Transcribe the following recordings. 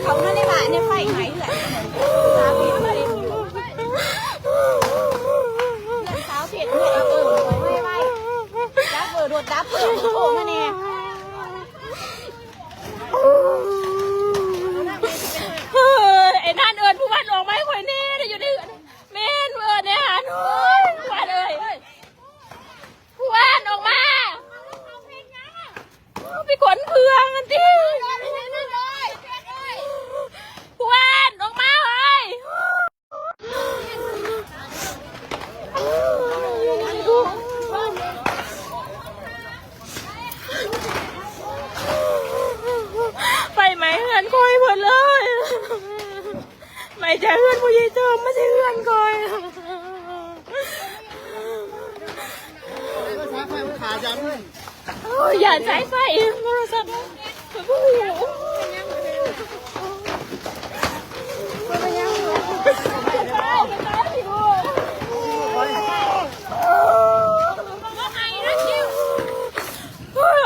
ເຂົາມາໃນບ້ານນີ້ໄຟໄໝເຮືອນ ສາວເພັດເຮືອນ ສາວເພັດເຮືອນ ເອີ ໄວໆ ດັບເບີ ລົດດັບເບີ ໂທມາແດ່. ເອີ ໄອ້ນັ່ນເອີ້ນຜູ້ບ້ານອອກມາໃຫ້ຂ້ອຍແດ່ ໄດ້ຢູ່ໃນເຮືອນ. ແມ່ນ ເອີ້ນແດ່ຫັ້ນ ໂອ້ຍ ຜູ້ບ້ານເອີຍ ຜູ້ບ້ານອອກມາ ໄປຂົນເຄື່ອງຫັ້ນຕິ ຜູ້ບ້ານອອກມາເອີຍ. ໄຟໄໝເຮືອນຂ້ອຍເບິດເລີຍ ໄໝຈາກເຮືອນພໍ່ໃຫຍ່ຈອມມາໃສ່ເຮືອນຂ້ອຍ. ໂອ້ຍ ຢ້ານສາຍໄຟ ໂທລະສັບ ໂອ້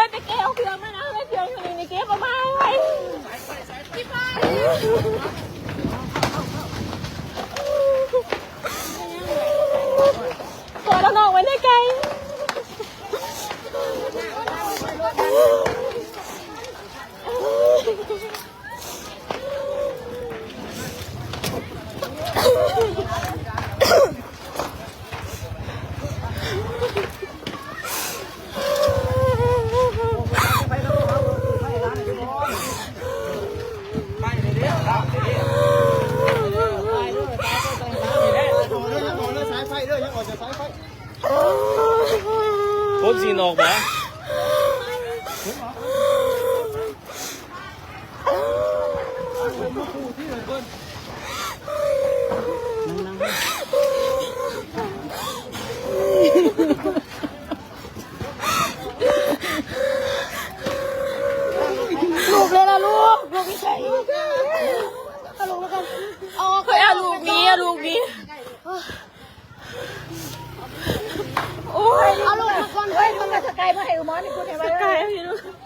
ຍ ໄປເກັບເອົາເຄື່ອງມານຳ ເຄື່ອງຢູ່ນີ້ ເກັບເອົາມາໄວ້. ກອດເອົານ້ອງໄວ້ໃນໄກ່. ຄົນຊິອອກບໍ່? ລູກເລີຍລະລູກ ລູກຢູ່ໃສ? ເອົາລູກແລ້ວກັນ ເອົາ ເຮີ້ຍ ເອົາລູກໜີ ເອົາລູກໜີ. ໂອ້ຍ ເອົາລູກມາກ່ອນ ເຮີ້ຍ ເອົາມາສະກາຍ ມາໃຫ້ອຸໝໍນີ້ ກູແທ້ວ່າ ສະກາຍ ເອົາຢູ່ລູກ.